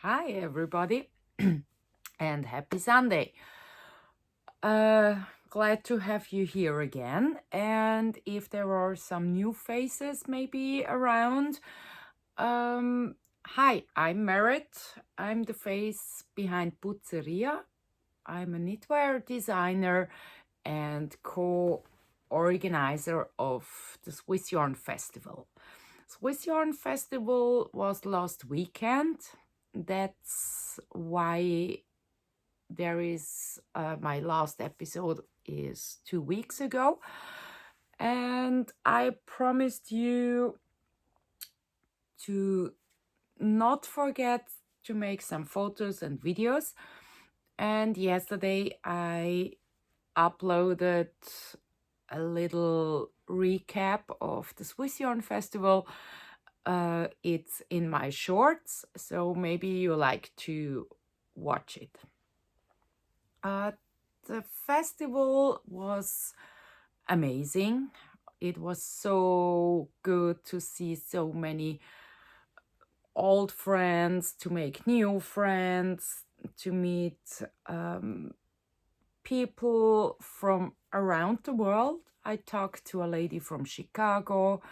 Hi, everybody, and happy Sunday. Glad to have you here again. And if there are some new faces maybe around, hi, I'm Merit. I'm the face behind Butzy. I'm a knitwear designer and co-organizer of the Swiss Yarn Festival. Swiss Yarn Festival was last weekend. That's why there is my last episode is 2 weeks ago, and I promised you to not forget to make some photos and videos. And yesterday I uploaded a little recap of the Swiss Yarn Festival. It's in my shorts, so maybe you like to watch it. The festival was amazing. It was so good to see so many old friends, to make new friends, to meet people from around the world. I talked to a lady from Chicago.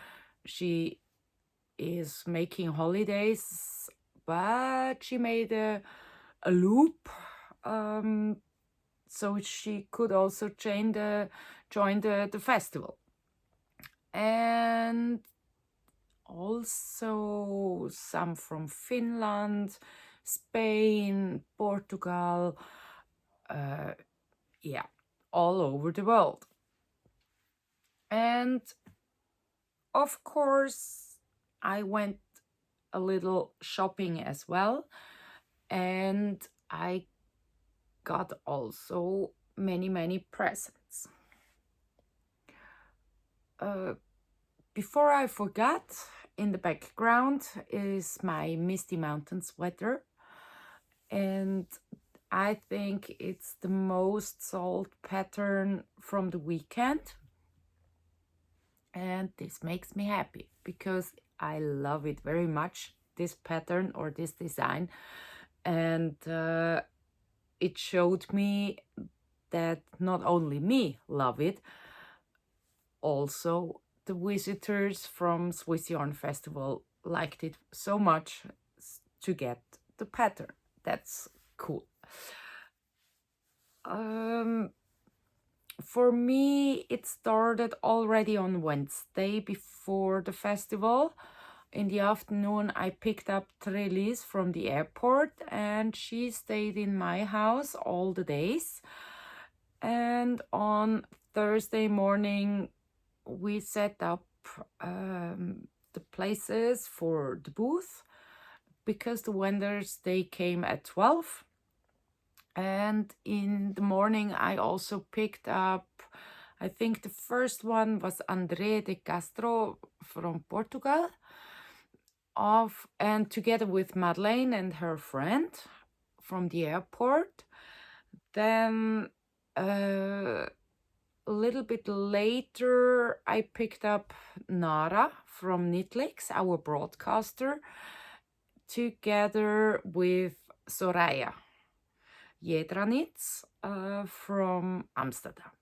She is making holidays, but she made a loop so she could also join the festival. And also some from Finland, Spain, Portugal, all over the world. And of course, I went a little shopping as well, and I got also many presents. Before I forgot, in the background is my Misty Mountain sweater, and I think it's the most sold pattern from the weekend, and this makes me happy because I love it very much, this pattern or this design, and it showed me that not only me love it, also the visitors from Swiss Yarn Festival liked it so much to get the pattern. That's cool. For me, it started already on Wednesday before the festival. In the afternoon, I picked up Trellis from the airport, and she stayed in my house all the days. And on Thursday morning, we set up the places for the booth because the vendors, they came at 12. And in the morning, I also picked up, I think the first one was André de Castro from Portugal, and together with Madeleine and her friend from the airport. Then a little bit later, I picked up Nara from Knitlex, our broadcaster, together with Soraya Jedranitz from Amsterdam.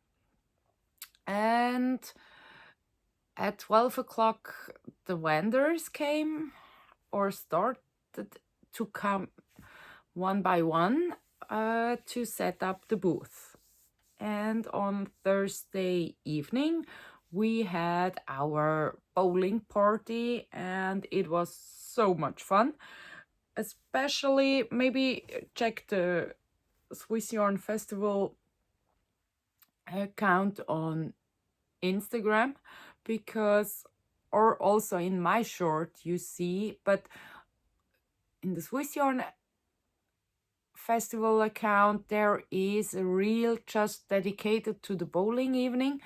And at 12 o'clock, the vendors came or started to come one by one to set up the booth. And on Thursday evening, we had our bowling party, and it was so much fun. Especially, maybe check the Swiss Yarn Festival account on Instagram, because, or also in my short you see, but in the Swiss Yarn Festival account there is a reel just dedicated to the bowling evening,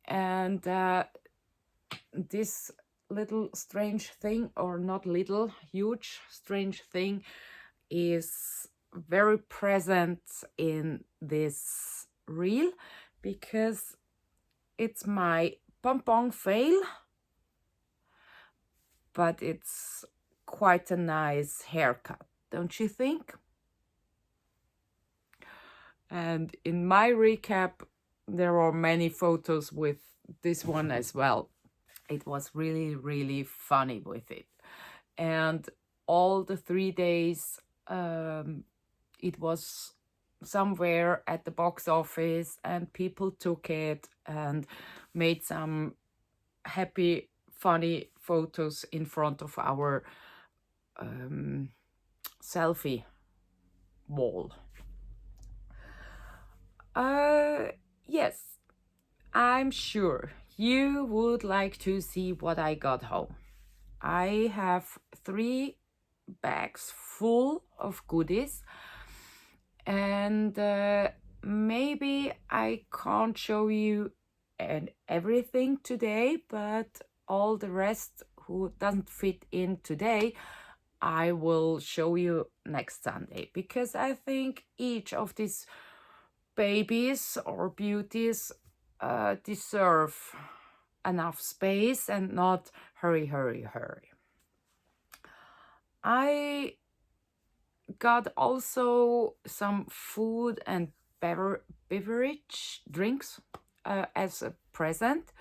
and this little strange thing, or not little, huge strange thing, is very present in this reel because it's my pom-pom fail, but it's quite a nice haircut. don't you think? And in my recap, there are many photos with this one as well. It was really, really funny with it. And all the 3 days, it was somewhere at the box office, and people took it and made some happy, funny photos in front of our selfie wall. Yes, I'm sure you would like to see what I got home. I have 3 bags full of goodies, and maybe I can't show you everything today, but all the rest who doesn't fit in today, I will show you next Sunday, because I think each of these babies or beauties deserve enough space and not hurry, hurry, hurry. I got also some food and beverage drinks as a present.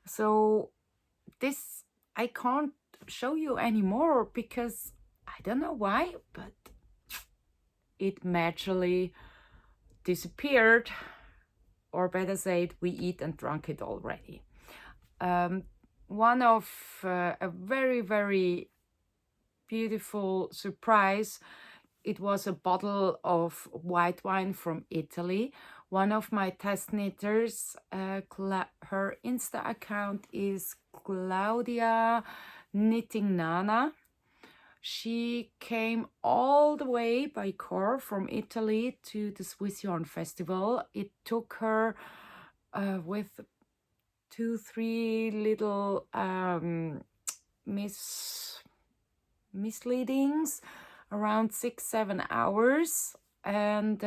So this I can't show you anymore because I don't know why, but it magically disappeared, or better said, we eat and drunk it already. One of a very, very beautiful surprise, it was a bottle of white wine from Italy. One of my test knitters, her Insta account is Claudia Knitting Nana. She came all the way by car from Italy to the Swiss Yarn Festival. It took her with 2-3 little misleadings, around 6-7 hours, and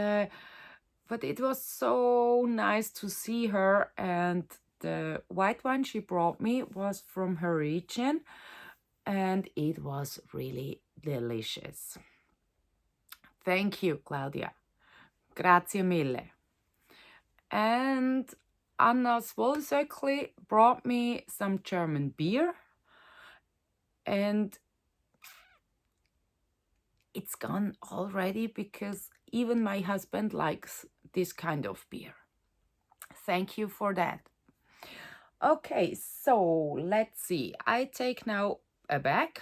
but it was so nice to see her. And the white wine she brought me was from her region, and it was really delicious. Thank you, Claudia. Grazie mille. And Anna Swolsöckli brought me some German beer, and it's gone already because even my husband likes this kind of beer. Thank you for that. Okay, so let's see. I take now a bag,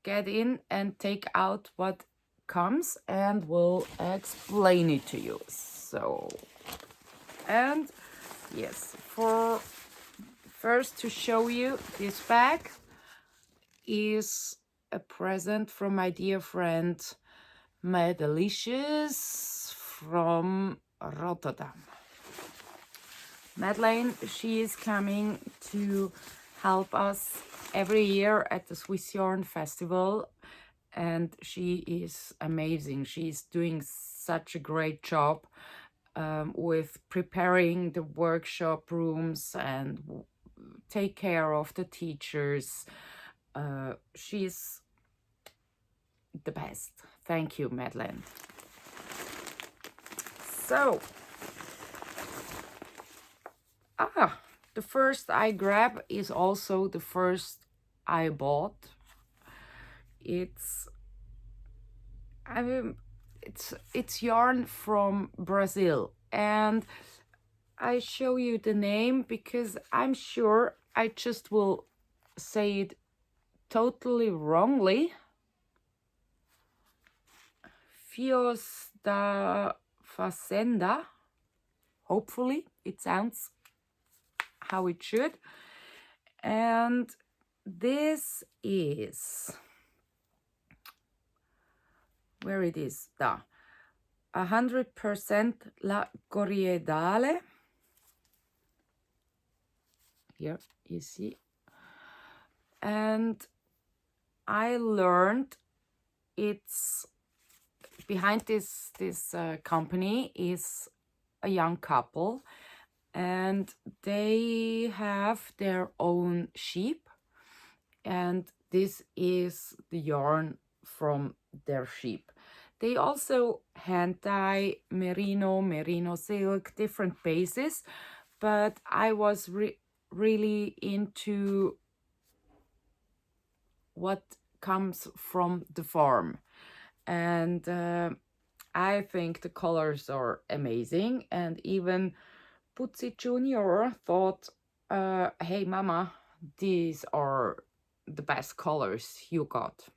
get in and take out what comes, and will explain it to you. So, and yes, for first to show you, this bag is a present from my dear friend Madelicious from Rotterdam. Madeleine, she is coming to help us every year at the Swiss Yarn Festival, and she is amazing. She's doing such a great job with preparing the workshop rooms and take care of the teachers. She's the best. Thank you, Madeleine. So, the first I grab is also the first I bought. It's yarn from Brazil, and I show you the name because I'm sure I just will say it totally wrongly. Fios da Fazenda. Hopefully it sounds how it should. And this is, where it is, 100% La Corriedale. Here you see. And I learned it's behind this company is a young couple, and they have their own sheep, and this is the yarn from their sheep. They also hand dye merino silk, different bases, but I was really into what comes from the farm. And I think the colors are amazing. And even Butzy Jr. thought, hey mama, these are the best colors you got.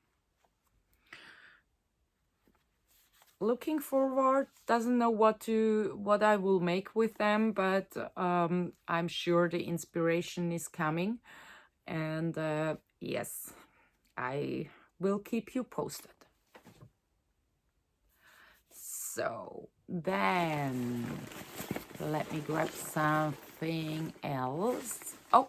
Looking forward, doesn't know what I will make with them, but I'm sure the inspiration is coming. And yes, I will keep you posted. So then let me grab something else. Oh,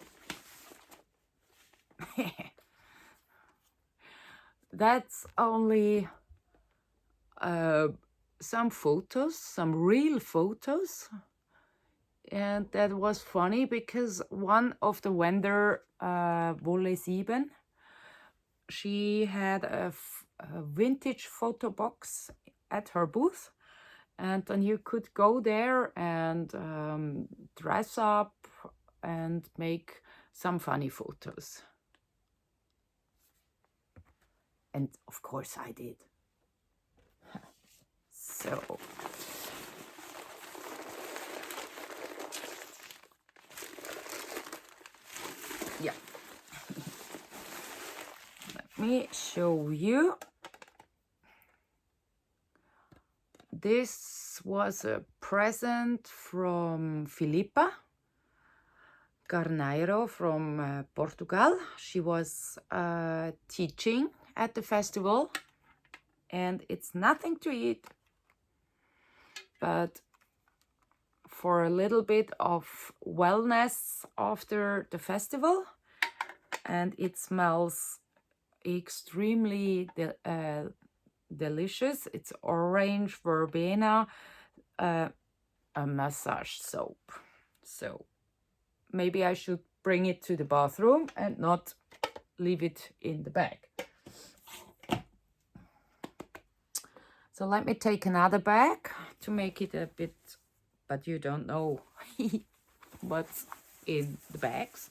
that's only some photos, some real photos. And that was funny because one of the vendor, Wolle 7, she had a vintage photo box at her booth. And then you could go there and dress up and make some funny photos. And of course I did. So yeah, let me show you. This was a present from Filipa Carneiro from Portugal. She was teaching at the festival, and it's nothing to eat, but for a little bit of wellness after the festival. And it smells extremely delicious. It's orange verbena, a massage soap. So maybe I should bring it to the bathroom and not leave it in the bag. So let me take another bag to make it a bit, but you don't know what's in the bags.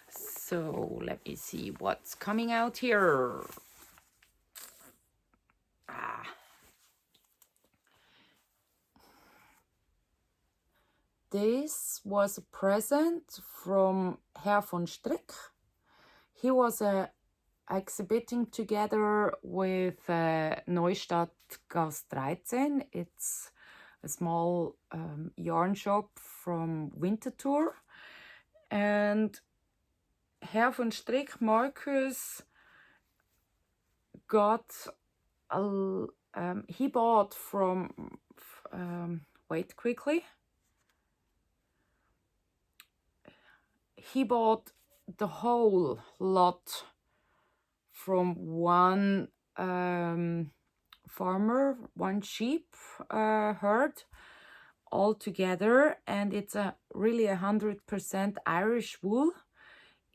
So let me see what's coming out here. This was a present from Herr von Strick. He was exhibiting together with Neustadt Gas 13. It's a small yarn shop from Winterthur. And Herr von Strick, Marcus, got he bought from wait quickly. He bought the whole lot from one farmer, one sheep herd all together, and it's really 100% Irish wool.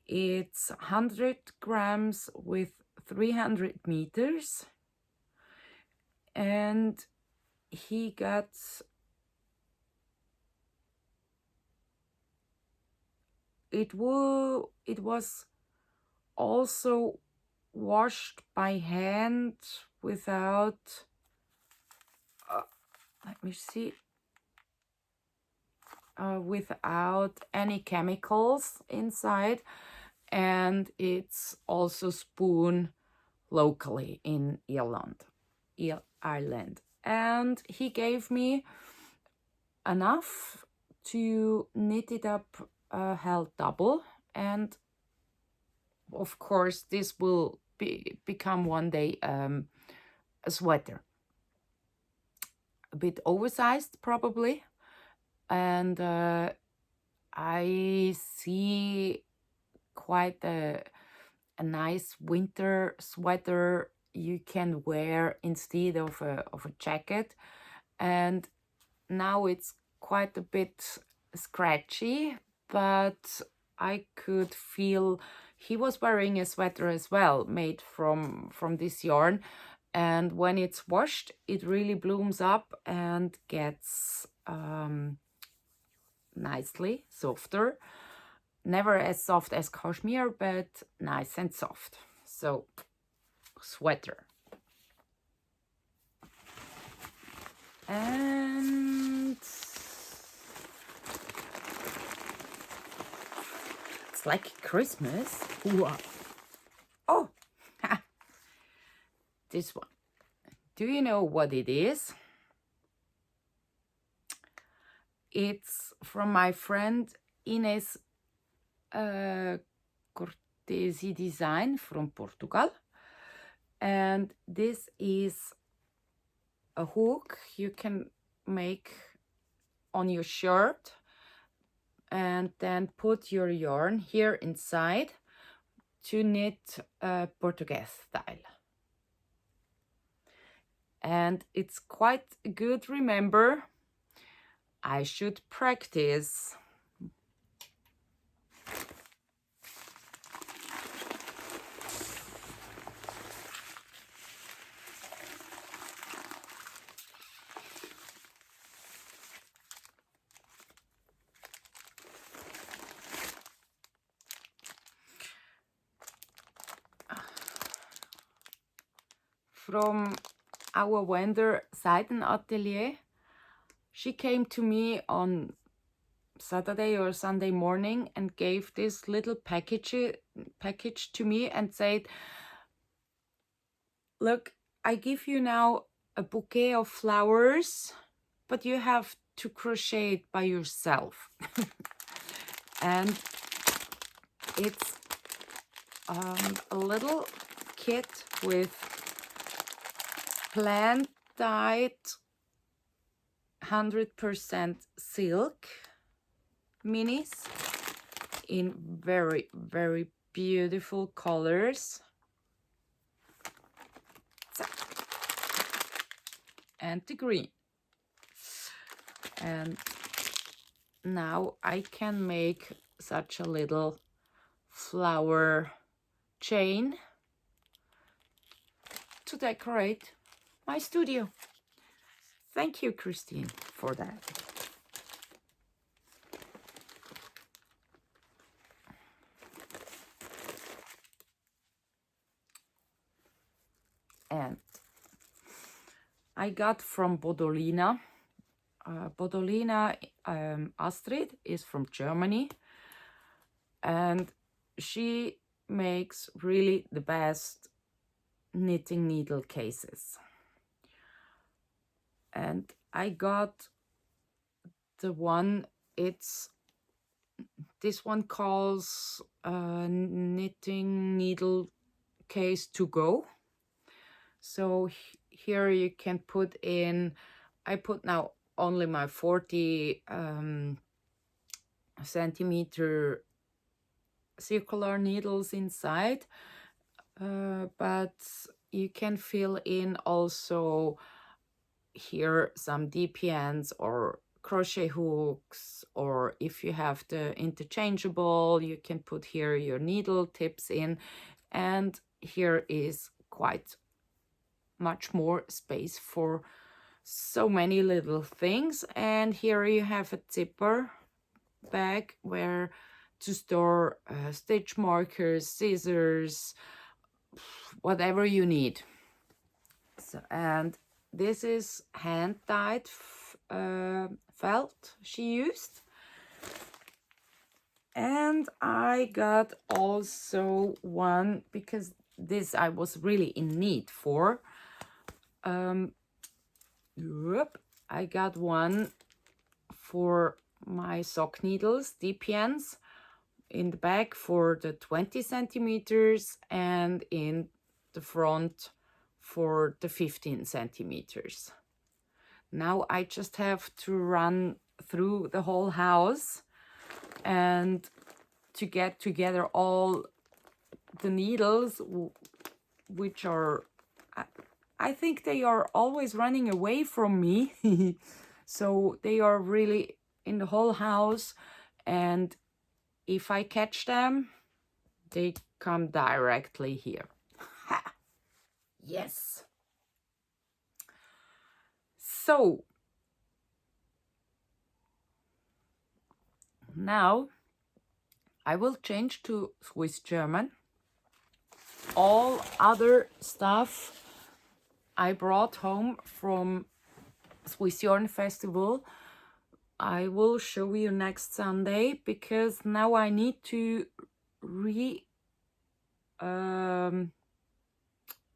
It's 100 grams with 300 meters, and he got it was also washed by hand without let me see, without any chemicals inside, and it's also spun locally in Ireland. And he gave me enough to knit it up held double, and of course this will become one day a sweater, a bit oversized probably. And I see quite a nice winter sweater you can wear instead of a jacket. And now it's quite a bit scratchy, but I could feel he was wearing a sweater as well, made from this yarn. And when it's washed, it really blooms up and gets nicely softer. Never as soft as cashmere, but nice and soft. So, sweater. And it's like Christmas. Wow. Oh, this one. Do you know what it is? It's from my friend Ines Cortesi Design from Portugal. And this is a hook you can make on your shirt and then put your yarn here inside to knit Portuguese style. And it's quite good. Remember, I should practice. From our vendor Seiden Atelier, she came to me on Saturday or Sunday morning and gave this little package to me and said, look, I give you now a bouquet of flowers, but you have to crochet it by yourself. And it's a little kit with plant dyed 100% silk minis in very, very beautiful colors. So, and the green. And now I can make such a little flower chain to decorate my studio. Thank you, Christine, for that. And I got from Bodolina. Bodolina Astrid is from Germany, and she makes really the best knitting needle cases. And I got the one, this one calls knitting needle case to go. So here you can put in, I put now only my 40 centimeter circular needles inside, but you can fill in also here some DPNs or crochet hooks, or if you have the interchangeable, you can put here your needle tips in, and here is quite much more space for so many little things. And here you have a zipper bag where to store stitch markers, scissors, whatever you need. So, and this is hand-dyed felt she used. And I got also one, because this I was really in need for. I got one for my sock needles, DPNs, in the back for the 20 centimeters and in the front for the 15 centimeters. Now I just have to run through the whole house and to get together all the needles, which are, I think they are always running away from me. So they are really in the whole house, and if I catch them, they come directly here. Ha! Yes. So now I will change to Swiss German. All other stuff I brought home from Swiss Yarn Festival I will show you next Sunday, because now I need to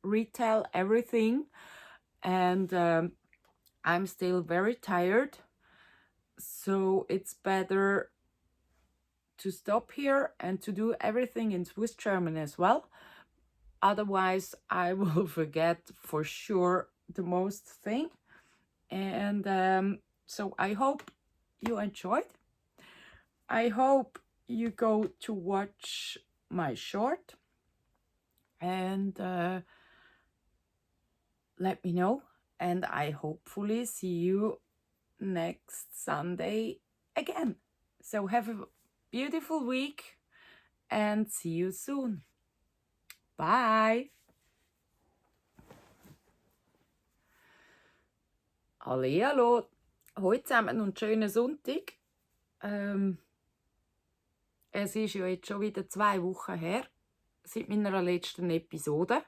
retell everything, and I'm still very tired, so it's better to stop here and to do everything in Swiss German as well. Otherwise I will forget for sure the most thing. And so I hope you enjoyed. I hope you go to watch my short, and let me know, and I hopefully see you next Sunday again. So have a beautiful week and see you soon. Bye. Hallihallo, heute zusammen und schönen Sonntag. Es ist ja jetzt schon wieder 2 Wochen her, seit meiner letzten Episode.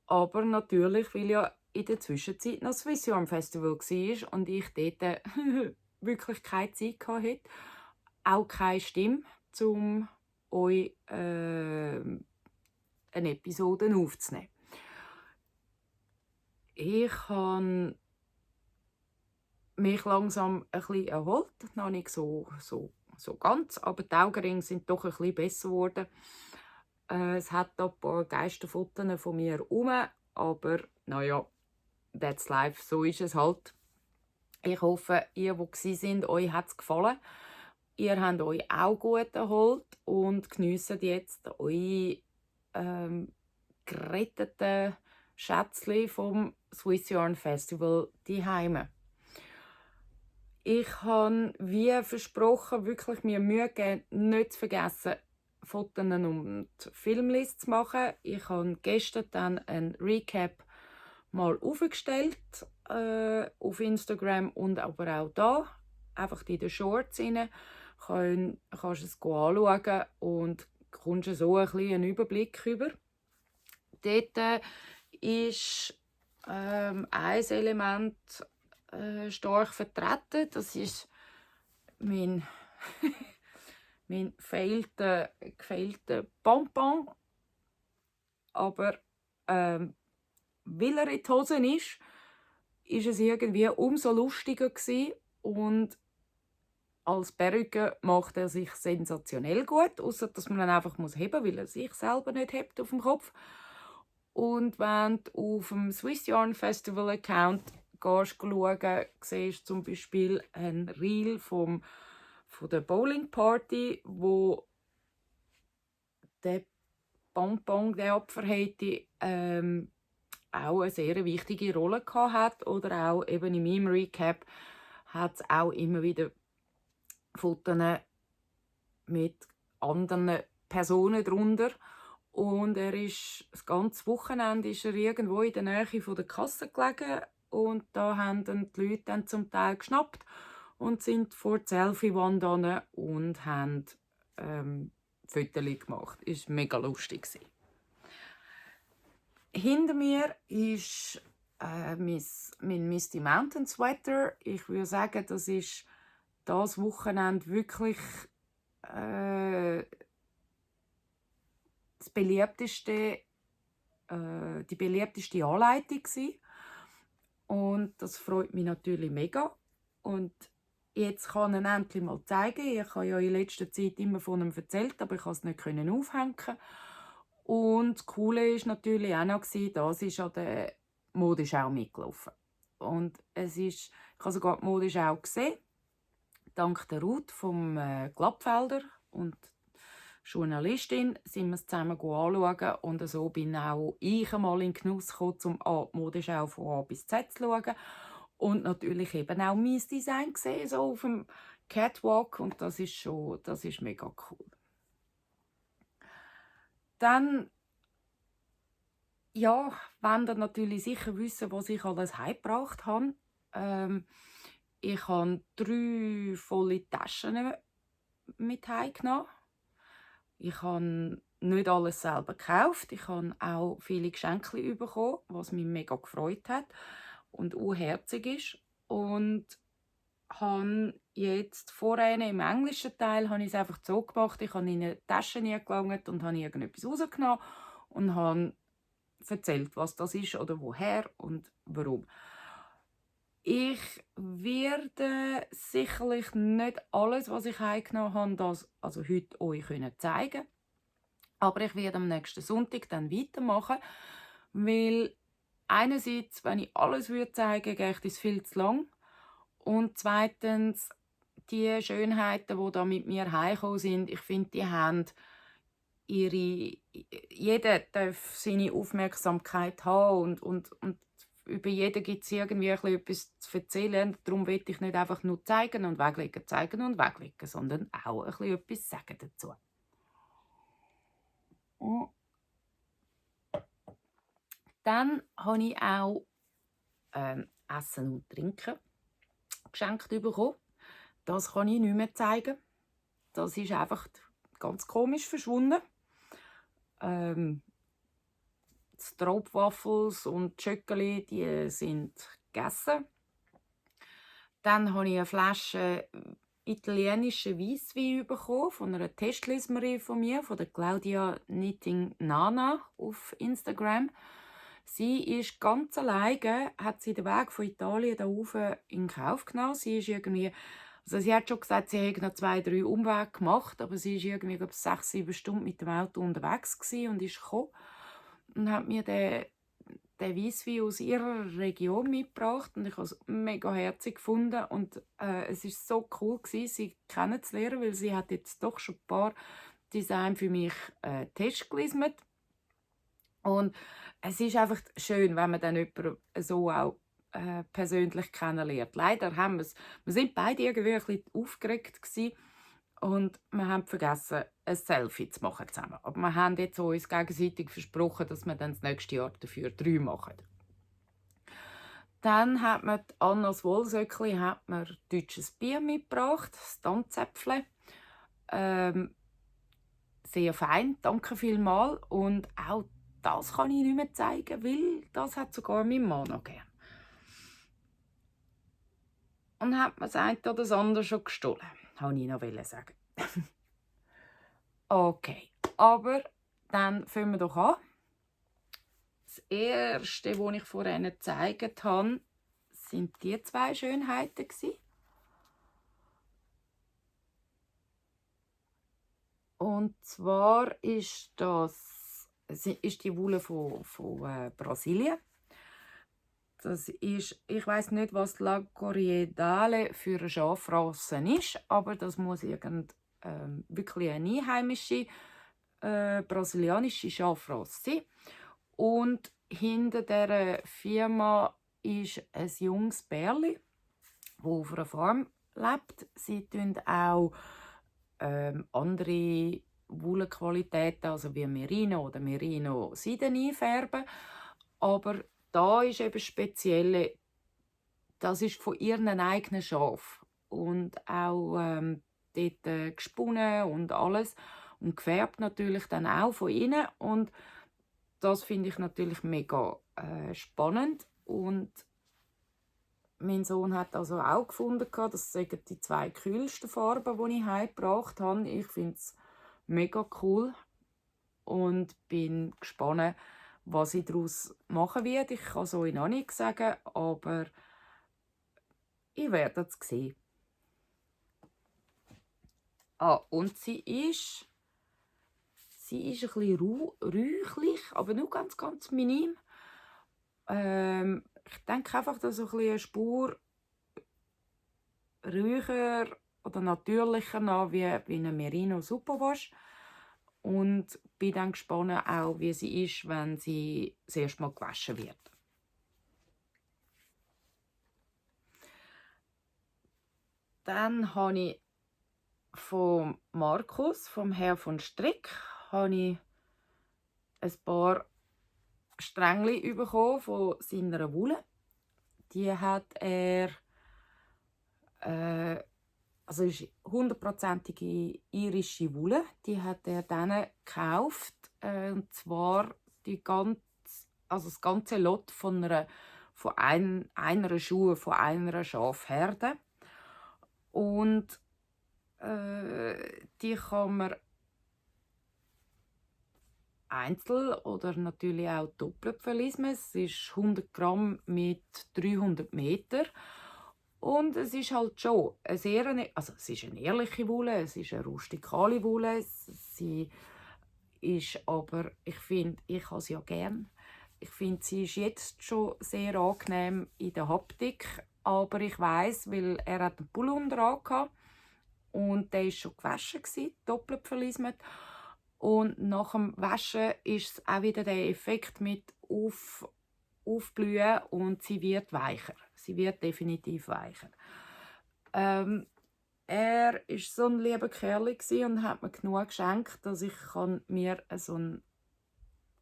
Aber natürlich, weil ja in der Zwischenzeit noch das Swiss Yarn Festival war und ich dort wirklich keine Zeit hatte, auch keine Stimme, um euch eine Episode aufzunehmen. Ich habe mich langsam ein bisschen erholt, noch nicht so ganz, aber die Augenringe sind doch ein bisschen besser geworden. Es hat ein paar Geisterfotos von mir herum, aber naja, that's life, so ist es halt. Ich hoffe, ihr, die gewesen sind, euch hat es gefallen. Ihr habt euch auch gut erholt und geniesst jetzt eure geretteten Schätzchen vom Swiss Yarn Festival daheim. Ich habe, wie versprochen, wirklich mir Mühe gegeben, nicht zu vergessen, Fotos und Filmlist zu machen. Ich habe gestern dann ein Recap mal aufgestellt auf Instagram und aber auch da, einfach in den Shorts rein. Kannst du es anschauen und kommst so ein bisschen einen Überblick über. Dort ist ein Element stark vertreten. Das ist mein gefehlter Bonbon. Aber weil er in die Hose ist es irgendwie umso lustiger gewesen. Und als Perücke macht er sich sensationell gut, außer dass man ihn einfach heben muss, weil er sich selber nicht hebt auf dem Kopf. Und wenn du auf dem Swiss Yarn Festival Account gehst schauen, siehst du zum Beispiel ein Reel von der Bowling Party, wo der Bonbon, der Opfer hätte, auch eine sehr wichtige Rolle gehabt hat. Oder auch eben in meinem Recap hat es auch immer wieder Fotos mit anderen Personen drunter. Und das ganze Wochenende ist er irgendwo in der Nähe von der Kasse gelegen. Und da haben die Leute dann zum Teil geschnappt und sind vor die Selfie-Wand hin und haben Fotos gemacht. Das war mega lustig. Hinter mir ist mein Misty Mountain Sweater. Ich würde sagen, das ist das Wochenende wirklich die beliebteste Anleitung gewesen. Und das freut mich natürlich mega. Und jetzt kann ich ihn endlich mal zeigen. Ich habe ja in letzter Zeit immer von ihm erzählt, aber ich konnte es nicht aufhängen. Und das Coole war natürlich auch noch, das ist an der Modeschau mitgelaufen. Und ich habe sogar die Modeschau gesehen, dank der Ruth vom Glattfelder und Journalistin sind wir es zusammen anschauen, und so bin auch ich einmal in den Genuss gekommen, um die Modeschau von A bis Z zu schauen und natürlich eben auch mein Design gesehen, so auf dem Catwalk, und das ist mega cool. Dann, ja, wollt ihr natürlich sicher wissen, was ich alles heimgebracht habe. Ich habe 3 volle Taschen mit heimgenommen. Ich habe nicht alles selber gekauft. Ich habe auch viele Geschenke bekommen, was mich mega gefreut hat und auch herzig ist. Und habe jetzt vorhin im englischen Teil habe ich es einfach so gemacht, ich habe in eine Tasche gelangt und habe irgendetwas rausgenommen und habe erzählt, was das ist oder woher und warum. Ich werde sicherlich nicht alles, was ich heimgenommen habe, also heute euch zeigen können. Aber ich werde am nächsten Sonntag dann weitermachen, weil einerseits, wenn ich alles zeigen würde, geht es viel zu lang. Und zweitens, die Schönheiten, die da mit mir heimgekommen sind, ich finde, die haben jeder darf seine Aufmerksamkeit haben und über jeden gibt es irgendwie etwas zu erzählen. Darum will ich nicht einfach nur zeigen und weglegen, sondern auch etwas sagen dazu. Dann habe ich auch Essen und Trinken geschenkt bekommen. Das kann ich nicht mehr zeigen. Das ist einfach ganz komisch verschwunden. Stroopwafels und Schöckeli, die sind gegessen. Dann habe ich eine Flasche italienischen Weisswein bekommen von einer Testleserin von mir, von der Claudia Knitting Nana auf Instagram. Sie ist ganz alleine, hat sie den Weg von Italien da rauf in Kauf genommen. Sie hat schon gesagt, sie hätte noch 2, 3 Umwege gemacht, aber sie war irgendwie 6, 7 Stunden mit dem Auto unterwegs und ist gekommen und hat mir den Weisswein aus ihrer Region mitgebracht und ich habe es mega herzig gefunden und es war so cool sie kennenzulernen, weil sie hat jetzt doch schon ein paar Design für mich testgelismet und es ist einfach schön, wenn man dann jemanden so auch persönlich kennenlernt. Leider wir sind beide irgendwie ein bisschen aufgeregt gewesen und wir haben vergessen, ein Selfie zu machen zusammen. Aber wir haben jetzt uns gegenseitig versprochen, dass wir dann das nächste Jahr dafür 3 machen. Dann hat mir Annas Wollsöckli deutsches Bier mitgebracht, das Tanzäpfle. Sehr fein, danke vielmals. Und auch das kann ich nicht mehr zeigen, weil das hat sogar mein Mann noch gern. Und hat mir das eine oder das andere schon gestohlen, wollte ich noch sagen. Okay, aber dann fangen wir doch an. Das erste, was ich vorhin gezeigt habe, sind die 2 Schönheiten. Und zwar ist die Wolle von Brasilien. Das ist, ich weiß nicht, was La Corriedale für eine Schafrasse ist, aber das muss wirklich eine einheimische brasilianische Schafrasse sein. Und hinter dieser Firma ist ein junges Bärli, das auf einer Farm lebt. Sie tun auch andere Wollqualitäten, also wie Merino oder Merino-Seiden einfärben. Aber da ist eben speziell, das ist von ihren eigenen Schaf und auch dort gesponnen und alles und gefärbt natürlich dann auch von ihnen und das finde ich natürlich mega spannend und mein Sohn hat also auch gefunden, das sind die 2 kühlsten Farben, die ich heimgebracht habe. Ich finde es mega cool und bin gespannt, was ich daraus machen werde. Ich kann es euch noch nicht sagen, aber ich werde es sehen. Und sie ist ein bisschen räuchlich, aber nur ganz, ganz minim. Ich denke einfach, dass so eine Spur räucher oder natürlicher nach wie eine Merino Superwash. Und bin dann gespannt auch, wie sie ist, wenn sie das erste Mal gewaschen wird. Dann habe ich von Markus, vom Herr von Strick, habe ich ein paar Strängli bekommen von seiner Wolle. Die hat er, also ist 100%ige irische Wolle. Die hat er dann gekauft, und zwar das ganze Lot von einer Schuhe von einer Schafherde. Und die kann man einzeln oder natürlich auch doppelt verlismen. Es ist 100 Gramm mit 300 Meter. Und es ist halt schon es ist eine ehrliche Wolle, es ist eine rustikale Wolle. Sie ist aber, ich habe sie ja gern. Ich finde, sie ist jetzt schon sehr angenehm in der Haptik. Aber ich weiss, weil er hat einen Pullover angehabt und der war schon gewaschen, doppelt verlismet. Und nach dem Waschen ist es auch wieder der Effekt mit aufblühen und sie wird weicher. Sie wird definitiv weicher. Er war so ein lieber Kerl und hat mir genug geschenkt, dass ich mir so einen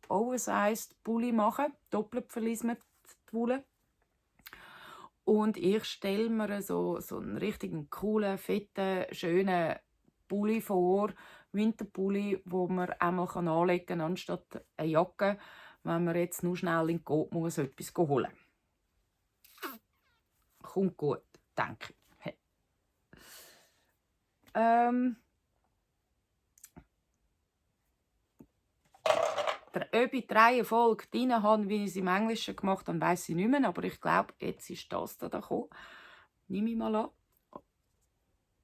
oversized Pulli machen kann, doppelt verlismet Wolle. Und ich stelle mir so einen richtigen coolen, fetten, schönen Pulli vor, Winterpulli, wo man einmal anlegen kann, anstatt eine Jacke, wenn man jetzt nur schnell in den Coop muss etwas holen. Kommt gut, denke ich. Ob ich die Reihenfolge drin habe, wie ich es im Englischen gemacht habe, weiss ich nicht mehr. Aber ich glaube, jetzt ist das da gekommen. Nehme ich mal an.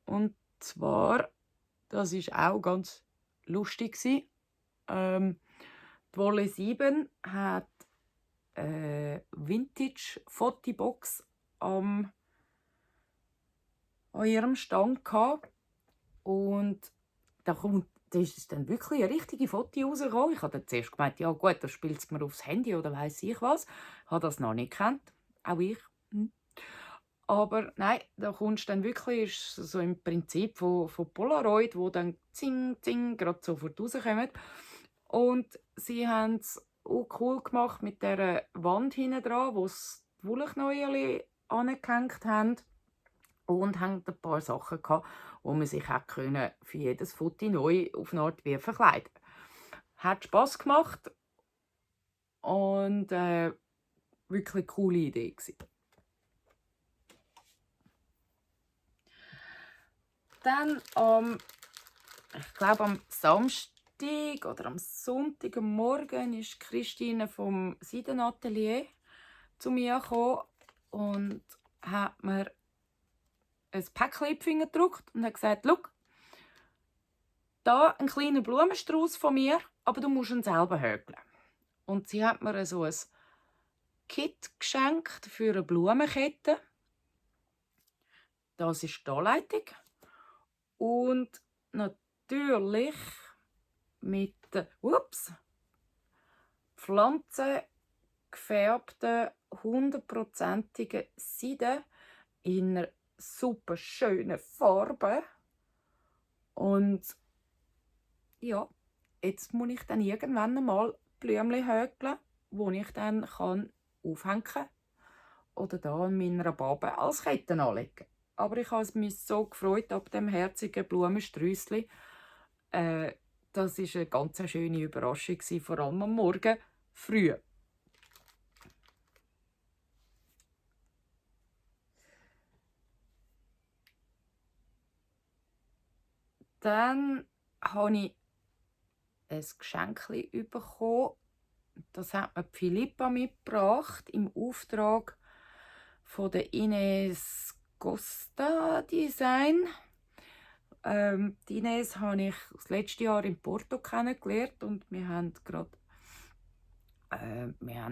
Und zwar, das war auch ganz lustig. Die Wolle 7 hat eine Vintage-Fotobox an ihrem Stand gehabt. Und da ist dann wirklich eine richtige Foto rausgekommen. Ich habe dann zuerst gemeint, ja gut, das spielt es mir aufs Handy oder weiss ich was. Ich habe das noch nicht gekannt. Auch ich. Aber nein, da kommst dann wirklich, ist so im Prinzip von Polaroid, wo dann zing, zing, gerade sofort rauskommen. Und sie haben es auch cool gemacht mit dieser Wand hinten dran, wo sie die Wollknäuel angehängt haben. Und haben ein paar Sachen gehabt, wo man sich auch für jedes Foto neu auf eine Art wie verkleiden. Hat Spass gemacht und wirklich eine coole Idee gewesen. Dann ich glaube am Samstag oder am Sonntag am Morgen ist Christine vom Seidenatelier zu mir gekommen und hat mir ein Päckchen in die Finger gedrückt und hat gesagt, schau, da ein kleiner Blumenstrauß von mir, aber du musst ihn selber häkeln. Und sie hat mir so ein Kit geschenkt für eine Blumenkette. Das ist die Anleitung. Und natürlich mit pflanzengefärbten, 100%igen Seide in einer super schönen Farbe. Und ja, jetzt muss ich dann irgendwann einmal Blümchen häkeln, die ich dann aufhängen kann oder da an meiner Babe als Ketten anlegen. Aber ich habe mich so gefreut ab dem herzigen Blumensträußchen. Das war eine ganz schöne Überraschung, vor allem am Morgen früh. Dann habe ich ein Geschenk bekommen. Das hat mir Philippa mitgebracht im Auftrag von der Ines Costa Design. Die Ines habe ich das letzte Jahr in Porto kennengelernt und wir haben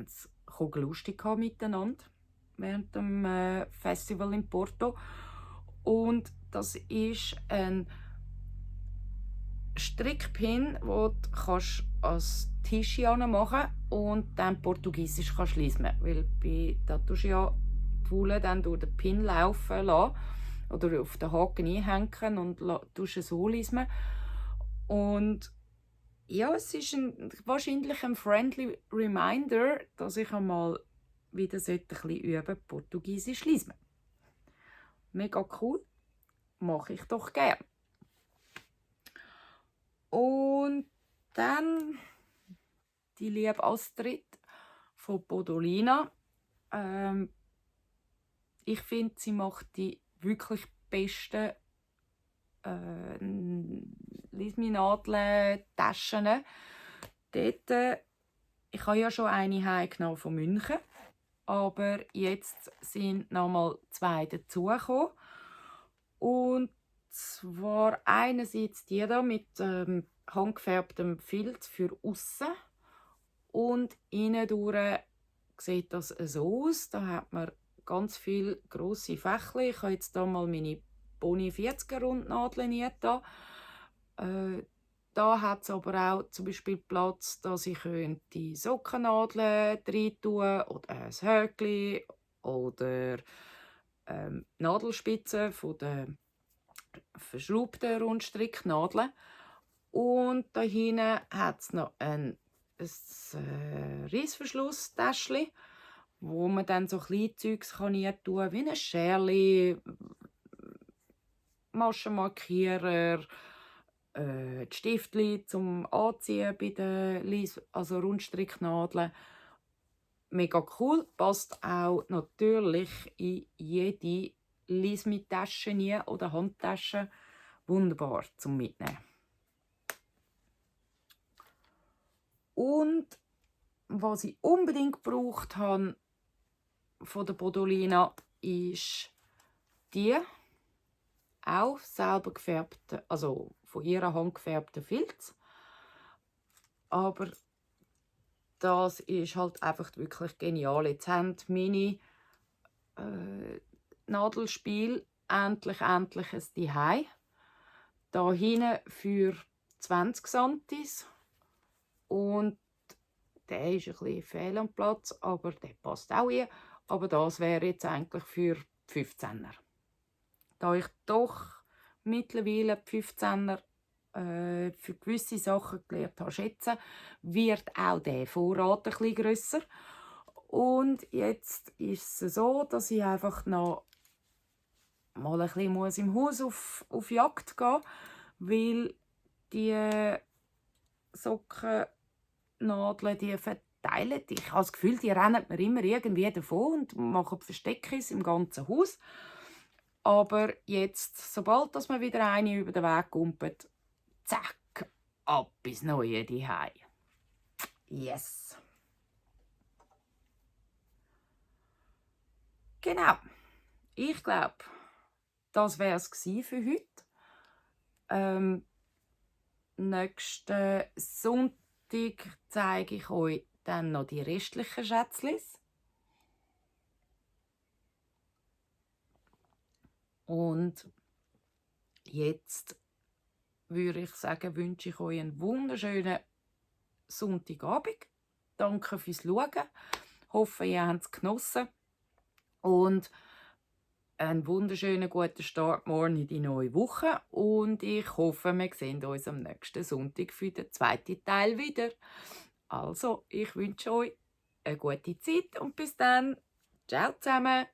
es lustig miteinander während dem Festival in Porto. Und das ist ein Strickpin, den du als Tisch machen und dann Portugiesisch lesen kannst. Weil da tust du ja die Wolle dann durch den Pin laufen lassen oder auf den Haken einhängen und tust es so lesen. Und ja, es ist wahrscheinlich ein friendly Reminder, dass ich einmal wieder ein bisschen üben Portugiesisch lesen. Mega cool, mache ich doch gern. Und dann die liebe Astrid von Bodolina. Ich finde, sie macht die wirklich besten Liesminadeln-Taschen. Dort, ich habe ja schon eine heimgenommen von München, aber jetzt sind nochmal 2 dazugekommen. Und zwar einerseits die da mit handgefärbtem Filz für aussen und innen durch sieht das so aus. Da hat man ganz viele grosse Fächli. Ich habe jetzt hier mal meine Boni 40er Rundnadeln da. Da hat es aber auch zum Beispiel Platz, dass ich die Sockennadeln rein tun oder ein Höckli oder Nadelspitzen von den verschraubten Rundstricknadeln. Und da hinten hat es noch ein Reissverschlusstäschchen, wo man dann so Kleinzeugs tun kann, wie ein Scherli, Maschenmarkierer, die Stiftchen zum Anziehen bei den Rundstricknadeln. Mega cool, passt auch natürlich in jede Liesmi-Tasche oder Handtasche. Wunderbar zum Mitnehmen. Und was ich unbedingt gebraucht habe von der Bodolina, ist die auch selber gefärbte, also von ihrer Hand gefärbte Filz. Aber das ist halt einfach wirklich genial. Jetzt haben meine Nadelspiel endlich ein Zuhause. Da hinten für 20 Santis. Und der ist ein bisschen fehl am Platz, aber der passt auch hier. Aber das wäre jetzt eigentlich für 15er. Da ich doch mittlerweile 15er für gewisse Sachen gelernt habe schätzen, wird auch der Vorrat ein bisschen grösser. Und jetzt ist es so, dass ich einfach noch mal ein bisschen im Haus auf Jagd gehen muss, weil die Sockennadeln, die verteilen. Ich habe das Gefühl, die rennen mir immer irgendwie davon und machen Versteckis im ganzen Haus. Aber jetzt, sobald dass man wieder eine über den Weg kumpelt, zack, ab ins neue Zuhause. Yes. Genau. Ich glaube, das wäre es für heute. Nächsten Sonntag zeige ich euch dann noch die restlichen Schätzlis. Und jetzt würde ich sagen, wünsche ich euch einen wunderschönen Sonntagabend. Danke fürs Schauen. Ich hoffe, ihr habt es genossen. Und einen wunderschönen guten Start morgen in die neue Woche. Und ich hoffe, wir sehen uns am nächsten Sonntag für den zweiten Teil wieder. Also, ich wünsche euch eine gute Zeit und bis dann. Ciao zusammen.